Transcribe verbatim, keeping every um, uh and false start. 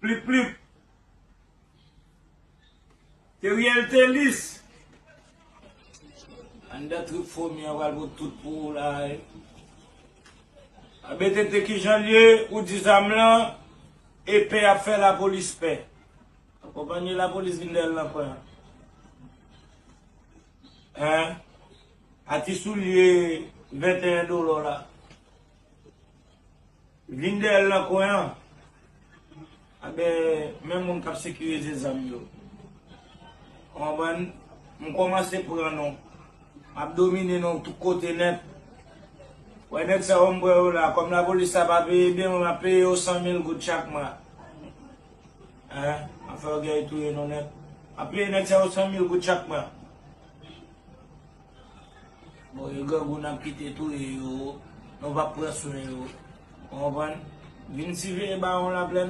Plip plip. Teriel Telis. Anndan trip fomi an pral pot tout pou ou la wi. A B T T kijan l ye, ou di zam lan, e pè ap fè lapolis pè. Konpanye lapolis vin dèyè l nan kwen an. Hein? A ti soulye venteyen dola la. Vin dèyè l nan kwen an. Aben, men moun k ap sekirize zam yo. Ou konprann? M kòmanse pran nou. M ap domine nou tout kote nèt. Wè nèg sa yo m pran yo la, kòm lapolis la pa peye byen, mwen m ap peye yo san mil goud chak mwa. Hein? M ap fè yo gay touye nou nèt. M ap peye nèg sa yo san mil goud chak mwa. Bon, yo grangou n ap kite touye yo, nou p ap pran swen yo. Ou konprann? Vin siveye bawon la plèn.